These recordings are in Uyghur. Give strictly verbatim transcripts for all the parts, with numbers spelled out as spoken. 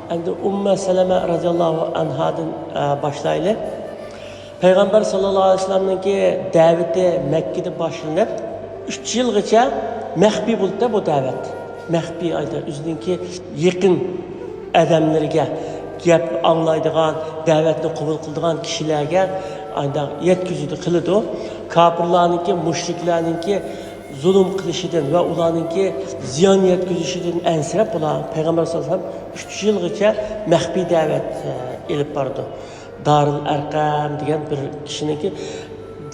ئەمدى ئۇممە سەلەمە رەزىياللاھۇ ئەنھادىن، ئە، باشلايلى. پەيغەمبەر ساللاللاھۇ ئەلەيھى ۋەسەللەمنىڭكى دەۋىتى مەككىدە باشلىنىپ، ئۈچ يىلغىچە مەخپىي بولدى بۇ دەۋەت. مەخپىي ئايدا ئۆزىنىڭكى يېقىن ئادەملىرىگە، گەپ ئاڭلايدىغان، دەۋەتنى قوبۇل قىلىدىغان كىشىلەرگە ئانداق يەتكۈزىدۇ، قىلىدۇ. كاپىرلارنىڭكى، مۇشرىكلارنىڭكى زۇلۇم قىلىشىدىن ۋە ئۇلارنىڭكى زىيان يەتكۈزۈشىدىن ئەنسىرەپ، ئۇلار پەيغەمبەر ساللاللاھۇ ئەلەيھى ۋەسەللەم ئۈچ يىلغىچە مەخپىي دەۋەت، ئە، ئېلىپ بارىدۇ. دارىل ئەرقەم دېگەن بىر كىشىنىڭكى،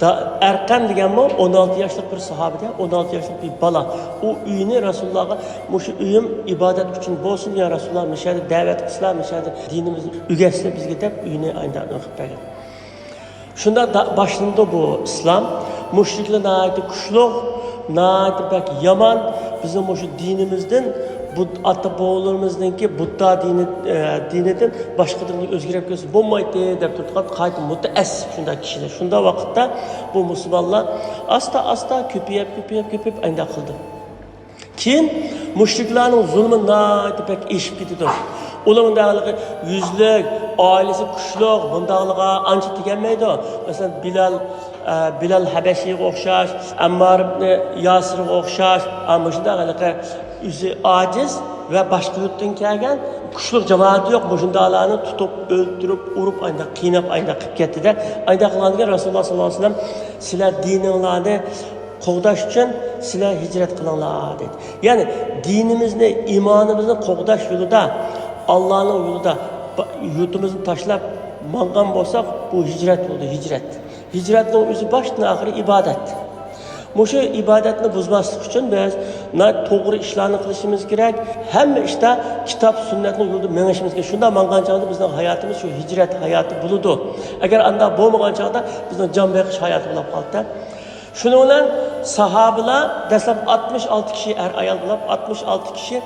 دا-، ئەرقەم دېگەنمۇ ئون ئالتە ياشلىق بىر ساھابىدە، ئون ئالتە ياشلىق بىر بالا. ئۇ ئۆيىنى رەسۇلۇللاھقا، «مۇشۇ ئۆيۈم ئىبادەت ئۈچۈن بولسۇن، يا رەسۇلۇللاھ، مۇشۇ يەردە دەۋەت قىلسىلا، مۇشۇ يەردە دىنىمىزنى ئۆگەتسىلە بىزگە» دەپ، ئۆيىنى ئايدا قىلىپ بەرگەن. شۇنداق دا-، باشلىنىدۇ بۇ ئىسلام. مۇشرىكلار ناھايىتى كۈچلۈك، ناھايىتى بەك يامان. بىزنىڭ مۇشۇ دىنىمىزدىن، بۇ ئاتا-بوۋىلىرىمىزنىڭكى بۇددا دىنى، ئە، دىنىدىن باشقا دىنغا ئۆزگىرىپ كەتسە بولمايتتى دەپ تۇرىدىغان ناھايىتى مۇتەئەسسىپ شۇنداق كىشىلەر. شۇنداق ۋاقىتتا بۇ مۇسۇلمانلار ئاستا-ئاستا كۆپىيىپ، كۆپىيىپ، كۆپىيىپ ئانداق قىلدى. كېيىن مۇشرىكلارنىڭ زۇلمى ناھايىتى بەك ئېشىپ كېتىدۇ. ئۇلار مۇنداق ھېلىقى يۈزلۈك، ئائىلىسى كۈچلۈك، بۇنداقلىققا ئانچە تېگەلمەيدۇ. مەسىلەن، بىلال، ئە، بىلال ھەبەشىگە ئوخشاش، ئەممار ئىبنى ياسىرغا ئوخشاش، ئە، مۇشۇنداق ھېلىقى ئۆزى ئاجىز ۋە باشقا يۇرتتىن كەلگەن كۈچلۈك جامائىتى يوق، مۇشۇنداقلارنى تۇتۇپ، ئۆلتۈرۈپ، ئۇرۇپ، ئانداق قىيناپ، ئانداق قىلىپ كەتتى-دە. ئانداق قىلغاندىن كېيىن رەسۇلۇللا ساللاللاھۇ ئەلەيھى ۋەسەللەم، سىلەر دىنىڭلارنى قوغداش ئۈچۈن سىلەر ھىجرەت قىلىڭلار دېدى. يەنى دىنىمىزنى، ئىمانىمىزنى قوغداش يولىدا، ئاللانىڭ يولىدا با-، يۇرتىمىزنى تاشلاپ ماڭغان بولساق، بۇ ھىجرەت بولىدۇ، ھىجرەت. ھىجرەتنىڭ ئۆزى باشتىن ئاخىرى ئىبادەت. مۇشۇ ئىبادەتنى بۇزماسلىق ئۈچۈن بىز ناھايىتى توغرا ئىشلارنى قىلىشىمىز كېرەك. ھەممە ئىشتا كىتاب سۈننەتنىڭ يولىدا مېڭىشىمىز كېرەك. شۇنداق ماڭغان چاغدا بىزنىڭ ھاياتىمىز شۇ ھىجرەت ھاياتى بولىدۇ. ئەگەر ئانداق بولمىغان چاغدا بىزنىڭ جان بېقىش ھاياتى بولۇپ قالىدۇ. شۇنىڭ بىلەن ساھابىلار دەسلەپ ئاتمىش ئالتە كىشى ئەر-ئايال بولۇپ، ئاتمىش ئالتە كىشى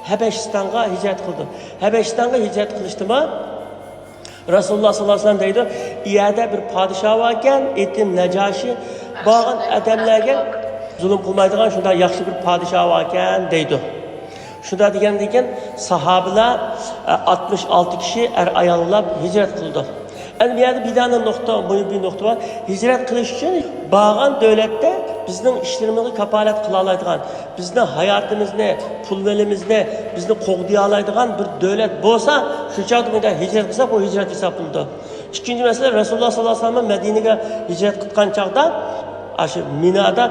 ھەبەشىستانغا ھىجرەت قىلدى. ھەبەشىستانغا ھىجرەت قىلىشتىمۇ رەسۇلۇللا ساللاللاھۇ ئەلەيھى ۋەسەللەم دەيدۇ، «ئۇ يەردە بىر پادىشاھ باركەن، ئېتى نەجاشى، بارغان ئادەملەرگە زۇلۇم قىلمايدىغان شۇنداق ياخشى بىر پادىشاھ باركەن» دەيدۇ. شۇنداق دېگەندىن كېيىن ساھابىلار، ئە، ئاتمىش ئالتە كىشى ئەر-ئايال بولۇپ ھىجرەت قىلىدۇ. ئەمدى بۇ يەردە بىر دانە نۇقتا، مۇھىم بىر نۇقتا بار. ھىجرەت قىلىش ئۈچۈن بارغان دۆلەتتە بىزنىڭ ئىشلىرىمىزغا كاپالەت قىلالايدىغان، بىزنىڭ ھاياتىمىزنى، پۇل-مېلىمىزنى، بىزنى قوغدىيالايدىغان بىر دۆلەت بولسا، شۇ چاغدا بۇنداق ھىجرەت قىلساق، بۇ ھىجرەت ھېسابلىنىدۇ. ئىككىنچى مەسىلە، رەسۇلۇللا ساللاللاھۇ ئەلەيھى ۋەسەللەم مەدىنىگە ھىجرەت قىلغان چاغدا، ئاشۇ مىنادا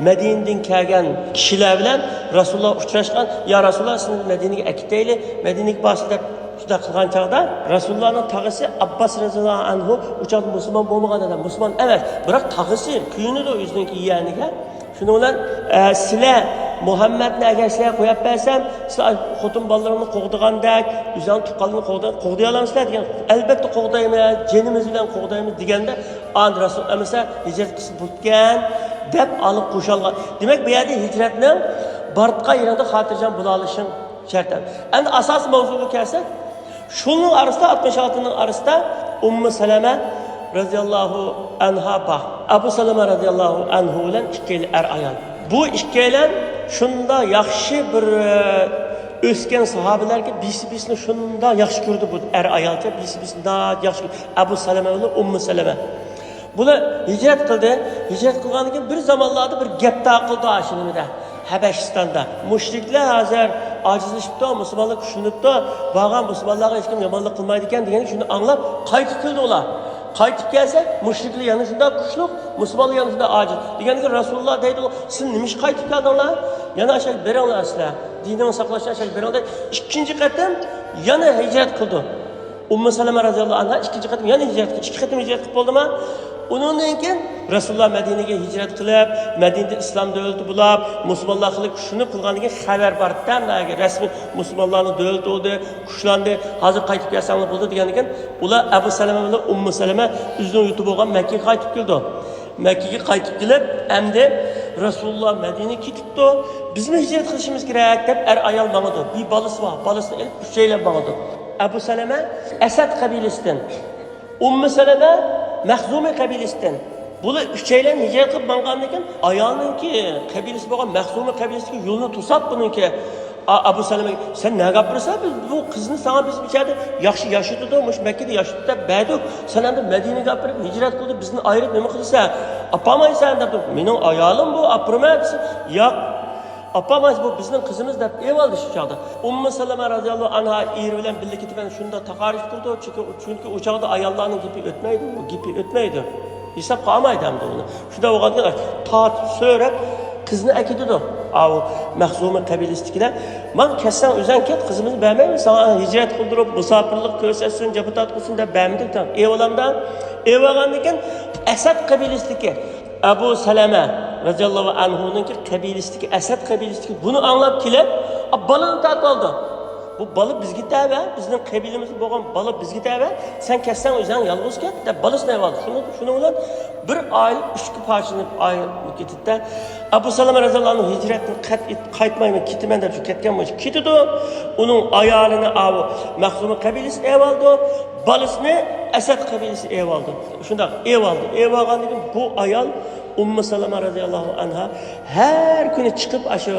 مەدىنىدىن كەلگەن كىشىلەر بىلەن رەسۇلۇللا ئۇچراشقان، «يا رەسۇلۇللا، سىزنى مەدىنىگە ئەكېتەيلى، مەدىنىگە بارسا» دەپ شۇنداق قىلغان چاغدا، رەسۇلۇللانىڭ تاغىسى ئابباس رەزىياللاھۇ ئەنھۇ ئۇ چاغدا مۇسۇلمان بولمىغان ئادەم، مۇسۇلمان ئەمەس، بىراق تاغىسى كۆيۈنىدۇ ئۆزىنىڭكى يېيەنىگە. شۇنىڭ بىلەن، ئە، سىلەر مۇھەممەدنى ئەگەر سىلەرگە قويۇپ بەرسەم، سىلەر خوتۇن بالىلىرىڭنى قوغدىغاندەك، ئۆزۈڭنىڭ تۇغقانلىرىنى قوغدا-، قوغدىيالامسىلەر دېگەن. ئەلبەتتە قوغدايمىز، جېنىمىز بىلەن قوغدايمىز دېگەندە، ئاندىن رەسۇل ئەمىسە ھىجرەت قىلسا بولىدىكەن دەپ ئالىپ قوشالغان. دېمەك، بۇ يەردە ھىجرەتنىڭ بارىدىغان يېرىڭدە خاتىرجەم بولالىشىڭ شەرت. ئەمدى ئاساسىي ماۋزۇغا كەلسەك، شۇنىڭ ئارىسىدا، ئاتمىش ئالتىنىڭ ئارىسىدا ئۇممۇ سەلەمە رەزىياللاھۇ ئەنھا بار. ئەبۇ سەلەمە رەزىياللاھۇ ئەنھۇ بىلەن ئىككىيلەن ئەر-ئايال. بۇ ئىككىيلەن شۇنداق ياخشى بىر، ئۆسكەن ساھابىلەركە، بىرسى بىرسىنى شۇنداق ياخشى كۆردى بۇ ئەر-ئايالچە، بىرسى بىرسىنى ناھايىتى ياخشى كۆردى. ئەبۇ سەلەمە بىلەن ئۇممۇ سەلەمە. بۇلار ھىجرەت قىلدى. ھىجرەت قىلغاندىن كېيىن بىر زامانلاردا بىر گەپ تارقىلدى ئاشۇ نېمىدە، ھەبەشىستاندا. مۇشرىكلار ھازىر ئاجىزلىشىپتۇ، مۇسۇلمانلار كۈچلىنىپتۇ. بارغان مۇسۇلمانلارغا ھېچكىم يامانلىق قىلمايدىكەن دېگەن شۇنى ئاڭلاپ قايتىپ كېلىدۇ ئۇلار. قايتىپ كەلسە، مۇشرىكلار يەنە شۇنداق كۈچلۈك، مۇسۇلمانلار يەنە شۇنداق ئاجىز. دېگەندىكىن رەسۇلۇللا دەيدۇ، «سىز نېمە ئىشقا قايتىپ كەلدىڭلار؟ يەنە ئاشاق بېرىڭلار سىلەر. دىنىڭنى ساقلاش ئۈچۈن ئاشاق بېرىڭلار.» ئىككىنچى قېتىم يەنە ھىجرەت قىلدى. ئۇممۇ سەلەمە رەزىياللاھۇ ئەنھا ئىككىنچى قېتىم يەنە ھىجرەت قىلدى. ئىككى قېتىم ھىجرەت قىلىپ بولدىما؟ ئۇنىڭدىن كېيىن رەسۇلۇللا مەدىنىگە ھىجرەت قىلىپ، مەدىنىدە ئىسلام دۆلىتى بولاپ، مۇسۇلمانلار خېلى كۈچلىنىپ قىلغاندىن كېيىن خەۋەر بارتتى، ھەممىگە رەسمىي مۇسۇلمانلارنىڭ دۆلىتى بولدى، كۈچلەندى، ھازىر قايتىپ كەلسەڭلار بولىدۇ دېگەندىن كېيىن، ئۇلار ئەبۇ سەلەمە بىلەن ئۇممۇ سەلەمە ئۆزىنىڭ يۇرتى بولغان مەككىگە قايتىپ كېلىدۇ. مەككىگە قايتىپ كېلىپ، ئەمدى رەسۇلۇللا مەدىنىگە كېتىپتۇ، بىزمۇ ھىجرەت قىلىشىمىز كېرەك دەپ ئەر-ئايال ماڭىدۇ. بىر بالىسى بار، بالىسىنى ئېلىپ ئۈچەيلەن ماڭىدۇ. ئەبۇ سەلەمە ئەسەد قەبىلىسىدىن، ئۇممۇ سەلەمە مەخزۇمى قەبىلىسىدىن. بۇلار ئۈچەيلەن ھىجرەت قىلىپ ماڭغاندىن كېيىن، ئايالنىڭكى قەبىلىسى بولغان مەخزۇمى قەبىلىسىدىكى يولنى توساپ، بۇنىڭكى ئا-، ئەبۇ سەلەمە، سەن نەگە ئاپىرىسەن؟ بىز بۇ قىزنى ساڭا بىز ئىچەردە ياخشى ياشىتىدۇ، مۇشۇ مەككىدە ياشىتىپ دەپ بەردۇق. سەن ئەمدى مەدىنىگە ئاپىرىپ ھىجرەت قىلدى، بىزنى ئايرىپ نېمە قىلىسەن؟ ئاپارمايسەن دەپتۇ. مېنىڭ ئايالىم بۇ، ئاپىرىمەن دېسە، ياق، ئاپارمايسىز، بۇ بىزنىڭ قىزىمىز دەپ ئېۋالدى شۇ چاغدا. ئۇممۇ سەلەمە رازىياللاھۇ ئەنھا ئېرى بىلەن بىللە كېتىمەن، شۇنداق تاقارىشىپ تۇرىدۇ. چۈنكى، چۈنكى ئۇ چاغدا ئاياللارنىڭ گېپى ئۆتمەيدۇ، گېپى ئۆتمەيدۇ. ھېسابقا ئالمايدۇ ئەمدى ئۇنى. شۇنداق بولغاندىكىن تارتىپ سۆرەپ قىزنى ئەكېتىدۇ. ئاۋۇ مەخزۇمى قەبىلىسىدىكىلەر، مانا كەتسەڭ ئۆزۈڭ كەت، قىزىمىزنى بەرمەيمىز ساڭا، ھىجرەت قىلدۇرۇپ، مۇساپىرلىق كۆرسەتسۇن، جاپا تارتقۇزسۇن دەپ بەرمىدۇق. ئېۋالامدا، ئېۋالغاندىن كېيىن ئەسەد قەبىلىسىدىكى ئەبۇ سەلەمە رەزىياللاھۇ ئەنھۇنىڭكى قەبىلىسىدىكى، ئەسەد قەبىلىسىدىكى بۇنى ئاڭلاپ كېلىپ، ئا، بالىنى تارتىۋالدى. بۇ بالا بىزگە تەۋە، بىزنىڭ قەبىلىمىزدە بولغان بالا بىزگە تەۋە، سەن كەتسەڭ ئۆزۈڭ يالغۇز كەت دەپ بالىسىنى ئېۋالدى. شۇنىڭ، شۇنىڭ بىلەن بىر ئائىلە ئۈچكە پارچىلىنىپ ئايرىلىپ كېتىدىدە. ئەبۇ سەلەمە رەزىياللاھۇ ئەنھۇ ھىجرەتتىن قەتئىي قايتمايمەن، كېتىمەن دەپ شۇ كەتكەن بولسا كېتىدۇ. ئۇنىڭ ئايالىنى ئاۋۇ مەخزۇمى قەبىلىسى ئېۋالدى، بالىسىنى ئەسەد قەبىلىسى ئېۋالدى. شۇنداق ئېۋالدى. ئېۋالغاندىن كېيىن بۇ ئايال ئۇممۇ سەلەمە رەزىياللاھۇ ئەنھا ھەر كۈنى چىقىپ، ئاشۇ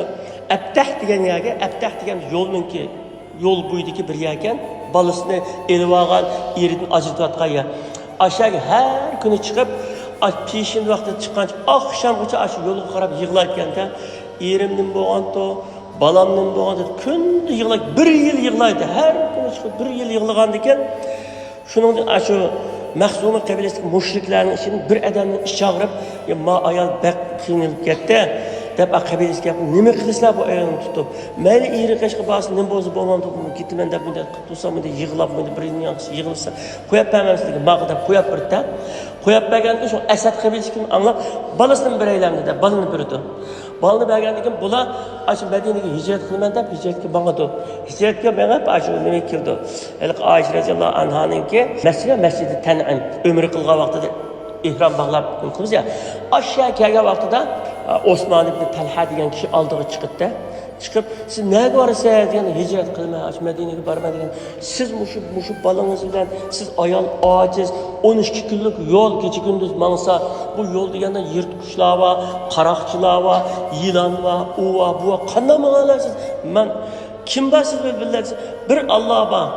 ئەبتەھ دېگەن يەرگە، ئەبتەھ دېگەن يولنىڭكى، يول بويىدىكى بىر يەركەن، بالىسىنى ئېلىۋالغان، ئېرىدىن ئاجرىتىۋاتقان يەر. ئاشۇ يەرگە ھەر كۈنى چىقىپ، ئاش-، پېشىن ۋاقتىدا چىققانچە ئاخشامغىچە ئاشۇ يولغا قاراپ يىغلايدىكەنتە، ئېرىم نېمە بولغانتۇ، بالام نېمە بولغانتۇ، كۈندە يىغلايدۇ، بىر يىل يىغلايدۇ، ھەر كۈنى چىقىپ بىر يىل يىغلىغاندىكىن، شۇنىڭدىن ئاشۇ مەخزۇمى قەبىلىسىدىكى مۇشرىكلارنىڭ ئىچىدىن بىر ئادەمنى ئىچ چاغىرىپ، يا، ما ئايال بەك قىينىلىپ كەتتى دەپ، ئا قەبىلىسىگە گەپ، نېمە قىلىسىلەر بۇ ئايالنى تۇتۇپ؟ مەيلى ئېرى قېشىغا بارسا نېمە بولسا بولمامدۇ، كېتىمەن دەپ مۇنداق قىلىپ تۇرسا، مۇنداق يىغلاپ، مۇنداق بىر يىلنىڭ ياقىسى يىغلىسا، قويۇپ بەرمەمسىز دېگەن، ماقۇل دەپ قويۇپ بېرىدۇ. قويۇپ بەرگەندىن كېيىن شۇ ئەسەد قەبىلىسىدىكىنى ئاڭلاپ، بالىسىنى بېرەيلەمدى دەپ بالىنى بېرىدۇ. بالىنى بەرگەندىن كېيىن بۇلار ئاشۇ مەدىنىگە ھىجرەت قىلىمەن دەپ ھىجرەتكە ماڭىدۇ. ھىجرەتكە مېڭىپ، ئاشۇ نېمىگە كېلىدۇ. ھېلىقى ئائىشە رەزىياللاھۇ ئەنھانىڭكى مەسچىدى، مەسچىدى تەنئىم. ئۆمرە قىلغان ۋاقتىدا ئېھرام باغلاپ قىلىمىز يا. ئاشۇ يەرگە كەلگەن ۋاقتىدا، ئوسمان ئىبنى تەلھە دېگەن كىشى ئالدىغا چىقىدىدە. چىقىپ، سىز نەگە بارىسىز دېگەن، ھىجرەت قىلىمەن، ئاشۇ مەدىنىگە بارىمەن دېگەن. سىز مۇشۇ، مۇشۇ بالىڭىز بىلەن سىز ئايال ئاجىز، ئون ئىككى كۈنلۈك يول كېچە كۈندۈز ماڭسا، بۇ يول دېگەندە يىرتقۇچلار بار، قاراقچىلار بار، يىلان بار، ئۇ بار، بۇ بار. قانداق ماڭالايسىز؟ مەن، كىم بار سىز بىلەن بىللە دېسە، بىر ئاللا بار،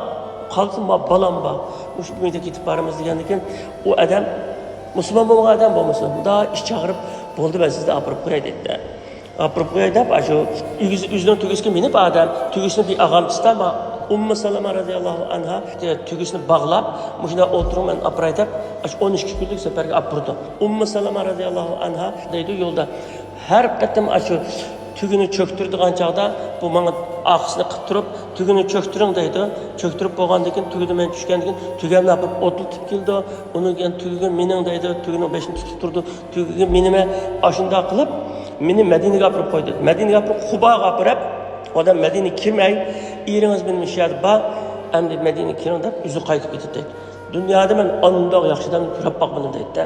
قالسا ما بالام بار. مۇشۇ بۈگۈندە كېتىپ بارىمىز دېگەندىن كېيىن، ئۇ ئادەم مۇسۇلمان بولمىغان ئادەم بولمىسۇن، مۇنداق ئىچ چاغىرىپ، بولدى، مەن سىزنى ئاپىرىپ قوياي دەيدىدە. ئاپىرىپ قوياي دەپ، ئاشۇ ئۆگىسى، ئۆزىنىڭ تۆگىسىگە مىنىپ ئادەم، تۆگىسىنى بىر ئالغان پىستا، ما ئۇممۇ سەلەمە رەزىياللاھۇ ئەنھا تۆگىسىنى باغلاپ، مۇشۇنداق ئولتۇرۇڭ، مەن ئاپىراي دەپ، ئاشۇ ئون ئىككى كۈنلۈك سەپەرگە ئاپىرىدۇ. ئۇممۇ سەلەمە رەزىياللاھۇ ئەنھا دەيدۇ، يولدا ھەر قېتىم ئاشۇ تۆگىنى چۆكتۈرىدىغان چاغدا، بۇ ماڭا ئارقىسىنى قىپ تۇرۇپ، تۆگىنى چۆكتۈرۈڭ دەيدۇ. چۆكتۈرۈپ بولغاندىن كېيىن، تۆگىدىن مەن چۈشكەندىن كېيىن، تۆگەمنى ئاپىرىپ ئوتلىتىپ كېلىدۇ. ئۇنىڭ كېيىن تۆگىگە مېنىڭ دەيدۇ، تۆگىنىڭ بېشىنى تۇتۇپ تۇرىدۇ. تۆگىگە مېنىمە ئاشۇنداق قىلىپ، مېنى مەدىنىگە ئاپىرىپ قويدى. مەدىنىگە ئاپىرىپ، قۇباغا ئاپىرىپ، ئۇ ئادەم مەدىنىگە كىرمەي، ئېرىڭىز مېنىڭ مۇشۇ يەردە بار، ئەمدى مەدىنىگە كىرىڭ دەپ، ئۆزى قايتىپ كېتىپتۇ. دۇنيادا مەن ئانداق ياخشى ئادەمنى كۆرۈپ باقمىدىم دەيدىدە.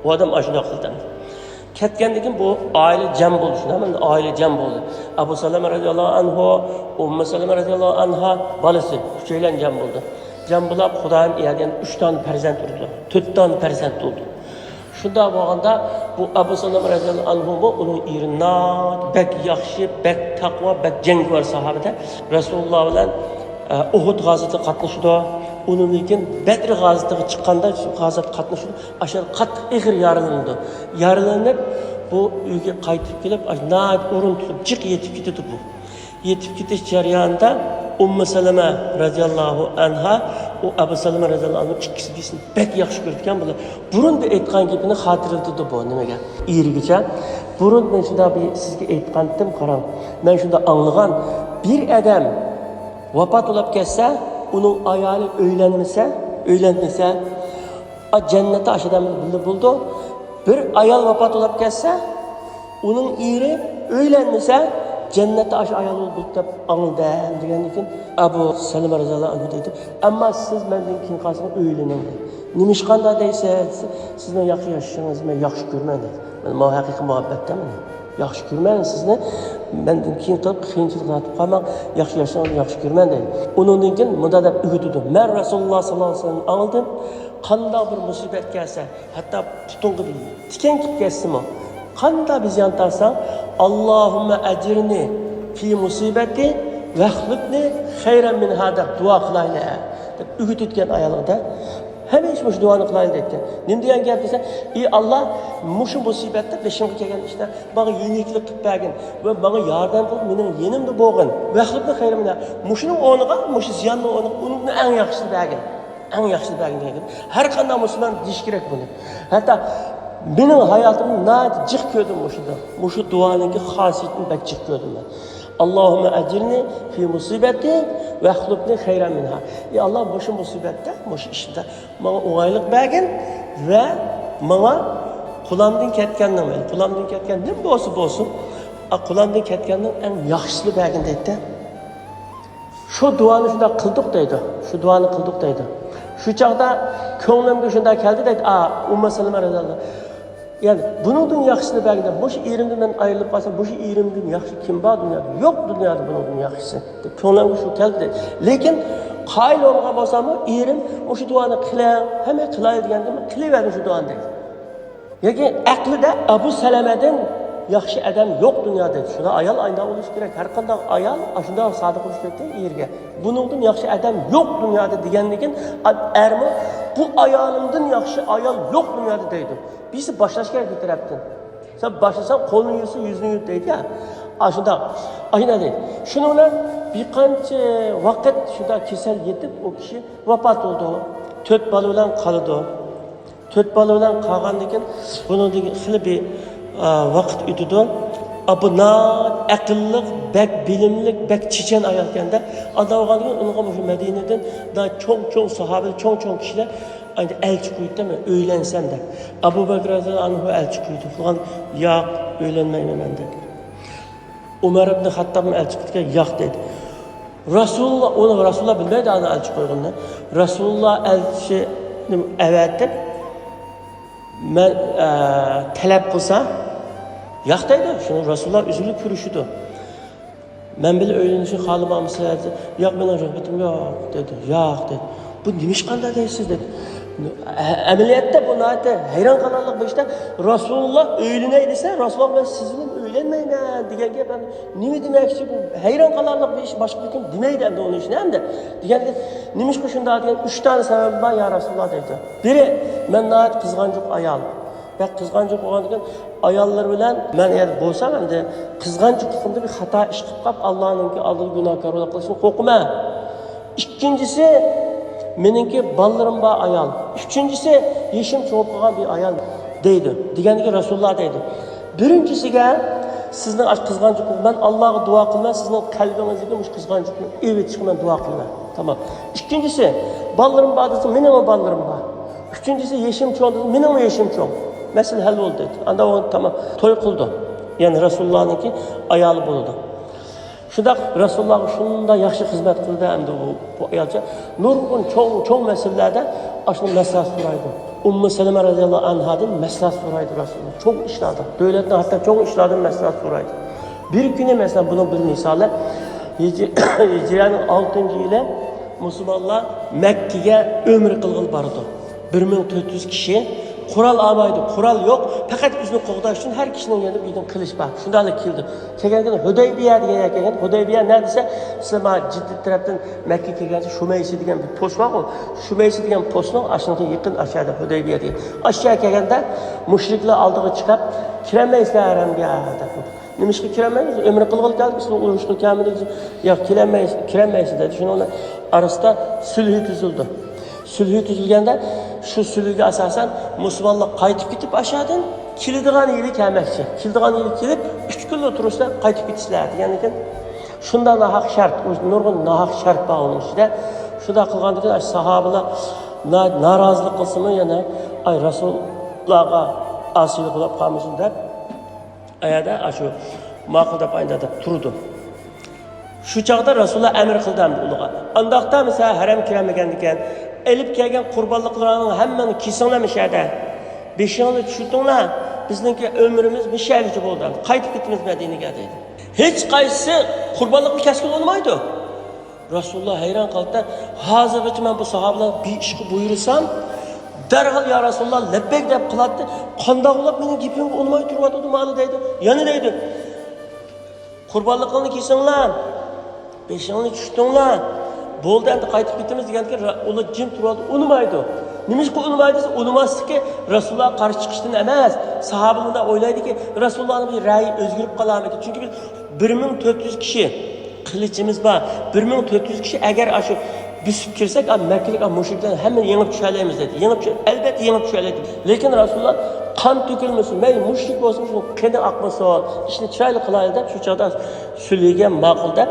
ئۇ ئادەم ئاشۇنداق قىلدى. كەتكەندىن كېيىن بۇ ئائىلە جەم بولدى، شۇنداقمۇ؟ ئائىلە جەم بولدى. ئەبۇ سەلەمە رەزىياللاھۇ ئەنھۇ، ئۇممۇ سەلەمە رەزىياللاھۇ ئەنھا، بالىسى، ئۈچەيلەن جەم بولدى. جەم بولاپ، خۇدايىم ئەدەن ئۈچ دانە پەرزەنت ئۇردى، تۆت دانە پەرزەنت بولدى. شۇنداق بولغاندا، بۇ ئەبۇ سەلەمە رەزىياللاھۇ ئەنھۇمۇ ئۇنىڭ ئېرىنى بەك ياخشى، بەك تەقۋا، بەك جەڭگىۋار ساھابىدە رەسۇلۇللا بىلەن، ئە، ئۇھۇد غازىتىغا قاتنىشىدۇ. ئۇنىڭدىن كېيىن بەدر غازىتىغا چىققاندا، شۇ غازىتقا قاتنىشىدۇ. ئاشۇ قاتتىق ئېغىر يارىلىنىدۇ. يارىلىنىپ، بۇ ئۆيگە قايتىپ كېلىپ، ئاشۇ ناھايىتى ئورۇن تۇتۇپ جىق يېتىپ كېتىدۇ بۇ. يېتىپ كېتىش جەريانىدا ئۇممۇ سەلەمە رەزىياللاھۇ ئەنھا، ئۇ ئەبۇ سەلەمە رەزىياللاھۇ ئەنھۇ ئىككىسى بىرسىنى بەك ياخشى كۆرىدىكەن بۇلار. بۇرۇن بىر ئېيتقان گېپىنى خاتىرىلىتىدۇ بۇ نېمىگە؟ ئېرىگىچە. بۇرۇن مەن شۇنداق بىر سىزگە ئېيتقانتىم، قاراڭ. مەن شۇنداق ئاڭلىغان، بىر ئادەم ۋاپات بولاپ كەتسە، ئۇنىڭ ئايالى ئۆيلەنمىسە، ئۆيلەنمىسە، ئا، جەننەتتە ئاشۇ ئادەم بىلەن بىللە بولىدۇ. بىر ئايال ۋاپات بولاپ كەتسە، ئۇنىڭ ئېرى ئۆيلەنمىسە، جەننەتتە ئاشۇ ئايال بىلەن بولىدۇ دەپ ئاڭلىدىم دېگەندىن كېيىن، ئەبۇ سەلەمە رەزىياللاھۇ ئەنھۇ دەيدۇ، ئەمما سىز مەندىن كېيىن قالسىڭىز ئۆيلىنىڭ دەيدۇ. نېمىشقانداق دەيسىز؟ سىزنىڭ ياخشى ياشىشىڭىزنى مەن ياخشى كۆرىمەن دەيدۇ. ماۋۇ ھەقىقىي مۇھەببەتتە مانا. ياخشى كۆرىمەن سىزنى، مەندىن كېيىن قېلىپ قىيىنچىلىق تارتىپ قالماڭ، ياخشى ياشىڭىزنى ياخشى كۆرىمەن دەيدۇ. ئۇنىڭدىن كېيىن مۇنداق دەپ ئۆگىتىدۇ، مەن رەسۇلۇللا ساللاللاھۇ ئەلەيھى ۋەسەللەمدىن ئاڭلىدىم، قانداق بىر مۇسىبەت كەلسە، ھەتتا پۇتۇڭغا بىر تىكەن كېلىپ كەتسىمۇ، قانداق بىر زىيان تارتساڭ، ئاللاھۇممە ئەجىرنى فى مۇسىبەتى ۋەخلۇفنى خەيرەن مىنھا دەپ دۇئا قىلايلى دەپ ئۆگىتىۋەتكەن ئايالىڭدا ھەمىشە مۇشۇ دۇئانى قىلايلى دەيتتى. نېمە دېگەن گەپ دېسە، ئى ئاللا، مۇشۇ مۇسىبەتتە بېشىمغا كەلگەن ئىشتا ماڭا يېنىكلىك قىلىپ بەرگىن ۋە ماڭا ياردەم قىلىپ مېنىڭ يېنىمدا بولغىن. ۋەخلۇفنى خەيرەن مىنھا، مۇشۇنىڭ ئورنىغا، مۇشۇ زىياننىڭ ئورنىغا ئۇنىڭدىن ئەڭ ياخشىسىنى بەرگىن. ئەڭ ياخشىسى بەرگىن دېگەن گەپ. ھەر قانداق مۇسۇلمان دېيىشى كېرەك بۇنى. ھەتتا مېنىڭ ھاياتىمدا ناھايىتى جىق كۆردۈم مۇشۇنى. مۇشۇ دۇئانىڭكى خاسىيىتىنى بەك جىق كۆردۈم مەن. ئاللاھۇممە ئەجىرنى فى مۇسىبەتى ۋەخلۇفنى خەيرەن مىنھا. ئى ئاللا، مۇشۇ مۇسىبەتتە، مۇشۇ ئىشتا ماڭا ئوڭايلىق بەرگىن ۋە ماڭا قولۇمدىن كەتكەننىڭ، قولۇمدىن كەتكەن نېمە بولسا بولسۇن، ئا، قولۇمدىن كەتكەننىڭ ئەڭ ياخشىسىنى بەرگىن دەيتتى. شۇ دۇئانى شۇنداق قىلدۇق دەيدۇ. شۇ دۇئانى قىلدۇق دەيدۇ. شۇ چاغدا كۆڭلۈمگە شۇنداق كەلدى دەيدۇ. ئا، ئۇممۇ سەلەمە رەزىياللاھۇ. يەنى بۇنىڭدىن ياخشىسىنى بەرگىن دەپ، مۇشۇ ئېرىمدىن مەن ئايرىلىپ قالسام، مۇشۇ ئېرىمدىن ياخشى كىم بار دۇنيادا؟ يوق دۇنيادا بۇنىڭدىن ياخشىسى دەپ كۆڭلۈمگە شۇ كەلدى دەيدۇ. لېكىن قايىل بولمىغان بولساممۇ ئېرىم مۇشۇ دۇئانى قىلىڭ، ھەممە قىلايلى دېگەندە مەن قىلىۋەردىم شۇ دۇئانى دەيدۇ. ياكى ئەقلىدە ئەبۇ سەلەمەدىن ياخشى ئادەم يوق دۇنيادا. شۇنداق ئايال ئاينداق بولۇشى كېرەك. ھەر قانداق ئايال ئاشۇنداق سادىق بولۇشى كېرەك ئېرىگە. بۇنىڭدىن ياخشى ئادەم يوق دۇنيادا دېگەندىكىن، ئەرمۇ بۇ ئايالىمدىن ياخشى ئايال يوق دۇنيادا دەيدۇ. بىرسى باشلاش كېرەك بىر تەرەپتىن. سەن باشلىساڭ قولنى يۇسا يۈزنى يۇت دەيدۇ يا. ئاشۇنداق. ئاشۇنداق دەيدۇ. شۇنىڭ بىلەن بىر قانچە ۋاقىت شۇنداق كېسەل يېتىپ ئۇ كىشى ۋاپات بولىدۇ. تۆت بالا بىلەن قالىدۇ. تۆت بالا بىلەن قالغاندىن كېيىن بۇنىڭدىن خېلى بىر، ئا، ۋاقىت ئۆتىدۇ. ئا، بۇ ناھايىتى ئەقىللىق، بەك بىلىملىك، بەك چېچەن ئايال ئىكەن-دە. ئانداق بولغاندىن كېيىن ئۇنىڭغا مۇشۇ مەدىنىدىن ناھايىتى چوڭ-چوڭ ساھابىلەر، چوڭ-چوڭ كىشىلەر ئەلچى قويۇپتۇ، مەن ئۆيلەنسەم دەپ. ئەبۇ بەكرى رەزىياللاھۇ ئەنھۇ ئەلچى قويدى. ياق، ئۆيلەنمەيمەن مەن دەپ. ئۇمەر ئىبنى خەتتابمۇ ئەلچى قىلىپتىكەن، ياق دەيدۇ. رەسۇلۇللا، ئۇنى رەسۇلۇللا بىلمەيدۇ ئانا ئەلچى قويغىنىنى. رەسۇلۇللا ئەلچىنى ئەۋەتىپ، مەن، ئە، تەلەپ قىلسا، ياق دەيدۇ. شۇنى رەسۇلۇللا ئۆزى بىلەن كۆرۈشىدۇ. مەن بىلەن ئۆيلىنىشنى خالىمامسىلەر دېسە، ياق، مېنىڭ رىغبىتىم يوق دەيدۇ. ياق دەيدۇ. بۇ نېمىشقانداق دەيسىز دەيدۇ. ئە-، ئەمەلىيەتتە بۇ ناھايىتى ھەيران قالارلىق بىر ئىشتا. رەسۇلۇللا ئۆيلىنەي دېسە، رەسۇلۇللا مەن سىز بىلەن ئۆيلەنمەيمەن دېگەن گەپ. نېمە دېمەكچى بۇ؟ ھەيران قالارلىق بىر ئىش، باشقا بىر كىم دېمەيدۇ ئەمدى ئۇنى ئىشىنى ئەمدى. دېگەندىكىن، نېمىشقا شۇنداق دېگەن، ئۈچ دانە سەۋەبىم بار يا رەسۇلۇللا دەيدۇ. بىرى، مەن ناھايىتى قىزغانچۇق ئايال. بەك قىزغانچۇق بولغاندىكىن، ئاياللار بىلەن مەن ئەگەر بولسام ئەمدى قىزغانچۇقلۇقۇمدا بىر خاتا ئىش قىلىپ قاپ، ئاللانىڭكى ئالدىدا گۇناھكار بولۇپ قېلىشتىن قورقىمەن. ئىككىنچىسى، مېنىڭكى بالىلىرىم بار ئايال. ئۈچىنچىسى، يېشىم چوڭىيىپ قالغان بىر ئايال دەيدۇ. دېگەندىكىن رەسۇلۇللا دەيدۇ. بىرىنچىسىگە سىزنىڭ ئاشۇ قىزغانچۇق، مەن ئاللاغا دۇئا قىلىمەن، سىزنىڭ قەلبىڭىزدىكى مۇشۇ قىزغانچۇقنى ئېلىۋېتىشقا مەن دۇئا قىلىمەن. تامام. ئىككىنچىسى، بالىلىرىم بار دېسە، مېنىڭمۇ بالىلىرىم بار. ئۈچىنچىسى، يېشىم چوڭ دېسە، مېنىڭمۇ يېشىم چوڭ. مەسىلە ھەل بولدى دەيدۇ. ئاندا ئۇ تامام توي قىلىدۇ. يەنى رەسۇلۇللانىڭكى ئايالى بولىدۇ. شۇنداق رەسۇلۇللاغا شۇنداق ياخشى خىزمەت قىلدى ئەمدى بۇ، بۇ ئايالچە. نۇرغۇن چوڭ، چوڭ مەسىلىلەردە ئاشۇنداق مەسلىھەت سورايدۇ. ئۇممۇ سەلەمە رەزىياللاھۇ ئەنھادىن مەسلىھەت سورايدۇ رەسۇلۇللا. چوڭ ئىشلاردا، دۆلەتنىڭ ھەتتا چوڭ ئىشلاردىن مەسلىھەت سورايدۇ. بىر كۈنى مەسىلەن، بۇنىڭ بىر مىسالى، ھىج-، ھىجرىيەنىڭ ئالتىنچى يىلى مۇسۇلمانلار مەككىگە ئۆمرە قىلغىلى بارىدۇ. بىر مىڭ تۆت يۈز كىشى، قورال ئالمايدۇ، قورال يوق، پەقەت ئۆزىنى قوغداش ئۈچۈن ھەر كىشىنىڭ يېنىدا بىر قىلىچ بار. شۇنداقلا كەلدى. كەلگەندىن ھۇدەيبىيە دېگەن يەرگە كەلگەن. ھۇدەيبىيە نە دېسە، سىلەر مانا جىددە تەرەپتىن مەككە كەلگەنسىز، شۇمەيسى دېگەن بىر پوست بارغۇ، شۇمەيسى دېگەن پوستنىڭ ئاشۇنىڭغا يېقىن، ئاشۇ يەردە ھۇدەيبىيە دېگەن. ئاشۇ يەرگە كەلگەندە مۇشرىكلار ئالدىغا چىقىپ، كىرەلمەيسىلەر ھەرەمگە دەپ. نېمىشقا كىرەلمەيمىز؟ ئۆمرە قىلغىلى كەلدۇق، سىلەر ئۇرۇشقا كەلمىدىڭىز. ياق، كىرەلمەيسىز، كىرەلمەيسىز دېدى. شۇنىڭ بىلەن ئارىسىدا سۈلھى تۈزۈلدى. سۈلھى تۈزۈلگەندە، شۇ سۈلھىگە ئاساسەن مۇسۇلمانلار قايتىپ كېتىپ ئاشادىن كېلىدىغان يىلى كەلمەكچى. كېلىدىغان يىلى كېلىپ، ئۈچ كۈنلا تۇرۇشسا قايتىپ كېتىسىلەر دېگەندىكىن، شۇنداق ناھەق شەرت، نۇرغۇن ناھەق شەرت بار ئۇنىڭ ئىچىدە. شۇنداق قىلغاندىكىن، ساھابىلار نا-، نارازىلىق قىلسىمۇ يەنە، ئاي، رەسۇللارغا ئاسىيلىق بولۇپ قالمىسۇن دەپ، ئايەردە ئاشۇ ماقۇل دەپ ئايدا دەپ تۇرىدۇ. شۇ چاغدا رەسۇلۇللا ئەمر قىلدى ئەمدى ئۇلارغا. ئانداقتا مىسا ھەرەم كىرەلمىگەندىكەن، ئېلىپ كەلگەن قۇربانلىقلىرىڭنى ھەممىنى كېسىڭلار مۇشەدە. بېشىڭلارنى چۈشۈرتۈڭلار، بىزنىڭكى ئۆمرىمىز مۇشەگىچە بولدى. قايتىپ كېتىمىز مەدىنىگە دەيدۇ. ھېچقايسىسى قۇربانلىقنى كەسكىلى ئۇنىمايدۇ. رەسۇلۇللا ھەيران قالدى. ھازىرغىچە مەن بۇ ساھابىلەرگە بىر ئىشقا بۇيرۇسام، دەرھال يا رەسۇلۇللا لەببەيك دەپ قىلاتتى. قانداق بولۇپ مېنىڭ گېپىمگە ئۇنىماي تۇرۇۋاتىدۇ مانا دەيدۇ. يەنە دەيدۇ. قۇربانلىقىڭنى كېسىڭلار. بېشىڭنى چۈشتۈڭلار، بولدى، ئەمدى قايتىپ كېتىمىز دېگەندىكىن، را-، ئۇلار جىم تۇرۇۋالدى، ئۇنىمايدۇ. نېمىشقا ئۇنىمايدۇ دېسە، ئۇنىماسلىقى رەسۇلۇللاھقا قارشى چىقىشتىن ئەمەس. ساھابە مۇنداق ئويلايدۇكى، رەسۇلۇللاھنىڭ بىر رەيى ئۆزگىرىپ قالارمىكىن؟ چۈنكى بىز بىر مىڭ تۆت يۈز كىشى، قىلىچىمىز بار، بىر مىڭ تۆت يۈز كىشى ئەگەر ئاشۇ بۆسۈپ كىرسەك، ئا، مەككىلىك، ئا، مۇشرىكلارنى ھەممىنى يېڭىپ چۈشەلەيمىز دېدى. يېڭىپ چۈ-، ئەلۋەتتە يېڭىپ چۈشەلەيدۇ. لېكىن رەسۇلۇللا قان تۆكۈلمىسۇن، مەيلى مۇشرىك بولسۇن، شۇنىڭ قېنى ئاقمىسۇن، ئىشنى چىرايلىق قىلايلى دەپ شۇ چاغدا سۈلىگەن ماقۇل دەپ،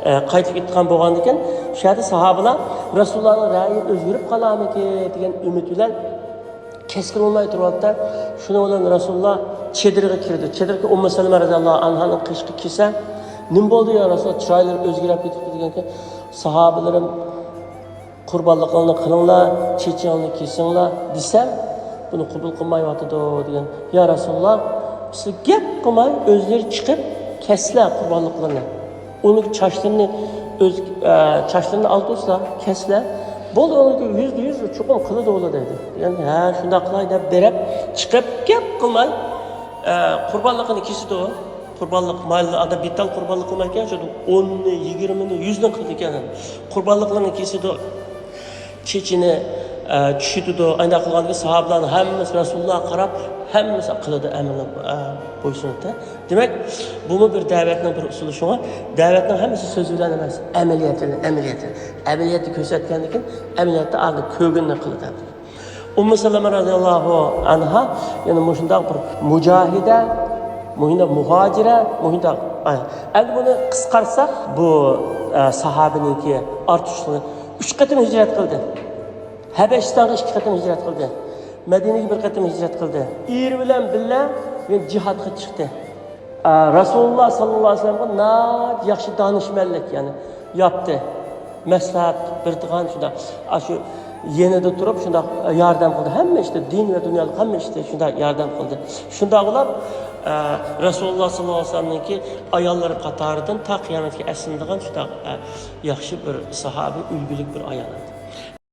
ئە، قايتىپ كېتىدىغان بولغاندىكىن، شۇ يەردە ساھابىلار رەسۇلۇللانىڭ رەيى ئۆزگىرىپ قالارمىكىن دېگەن ئۈمىد بىلەن كەسكىن بولماي تۇرۇۋاتىدۇ. شۇنىڭ بىلەن رەسۇلۇللا چېدىرغا كىردى. چېدىرغا ئۇممۇ سەلمە رەزىياللاھۇ ئەنھانىڭ قېشىغا كىرسە، نېمە بولدى يا رەسۇلۇللا، چىرايلىرى ئۆزگىرىپ كېتىپتۇ دېگەنكى، ساھابىلىرىم، قۇربانلىقىڭلارنى قىلىڭلار، چېچىڭلارنى كېسىڭلار دېسەم، بۇنى قوبۇل قىلمايۋاتىدۇ دېگەن. يا رەسۇلۇللا، سىز گەپ قىلماي ئۆزلىرى چىقىپ كەسسىلە قۇربانلىقلىرىنى. ئۇنىڭ چاچلىرىنى ئۆز، ئە، چاچلىرىنى ئالدۇرسا، كەسسىلە. بولدى، ئۇنىڭكى يۈزدە يۈز چوقۇم قىلىدۇ ئۇلار دەيدۇ. دېگەن، ھە، شۇنداق قىلاي دەپ بېرىپ، چىقىپ گەپ قىلماي، ئە، قۇربانلىقىنى كېسىدۇ. قۇربانلىق مال، ئادەم بىر تال قۇربانلىق قىلمايدىكەن، شۇ ئوننى، يىگىرمىنى، يۈزنى قىلىدىكەن. قۇربانلىقلىرىنى كېسىدۇ. چېچىنى، ئە، چۈشۈتىدۇ. ئانداق قىلغاندىكىن ساھابىلارنىڭ ھەممىسى رەسۇلۇللاھقا قاراپ، ھەممىسى قىلىدۇ، ئەمەلنى، ئە، بويسۇنىدۇ. دېمەك، بۇمۇ بىر دەۋەتنىڭ بىر ئۇسۇلى. شۇڭا دەۋەتنىڭ ھەممىسى سۆز بىلەن ئەمەس، ئەمەلىيەت بىلەن، ئەمەلىيەت. ئەمەلىيەتتە كۆرسەتكەندىن كېيىن، ئەمەلىيەتتە ئاندىن كۆرگىنىنى قىلىدۇ. ئۇممۇ سەلەمە رەزىياللاھۇ ئەنھا يەنە مۇشۇنداق بىر مۇجاھىدە، مۇشۇنداق مۇھاجىرە، مۇشۇنداق، ئەمدى بۇنى قىسقارتساق، بۇ، ئە، ساھابىنىڭكى ئارتۇقچىلىقى، ئۈچ قېتىم ھىجرەت قىلدى. ھەبەشىستانغا ئىككى قېتىم ھىجرەت قىلدى. مەدىنىگە بىر قېتىم ھىجرەت قىلدى. ئېرى بىلەن بىللە يەنە جىھادقا چىقتى. ئە، رەسۇلۇللا ساللاللاھۇ ئەلەيھى ۋەسەللەمگە ناھايىتى ياخشى دانىشمەنلىك، يەنى ياپتى. مەسلىھەت بېرىدىغان شۇنداق، ئاشۇ يېنىدا تۇرۇپ شۇنداق ياردەم قىلدى. ھەممە ئىشتا، دىن ۋە دۇنيالىق ھەممە ئىشتا شۇنداق ياردەم قىلدى. شۇنداق بولۇپ، ئە، رەسۇلۇللا ساللاللاھۇ ئەلەيھى ۋەسەللەمنىڭكى ئاياللىرى قاتارىدىن تا قىيامەتكە ئەسلىنىدىغان شۇنداق، ئە، ياخشى بىر ساھابە، ئۈلگىلىك بىر ئايال ئىدى.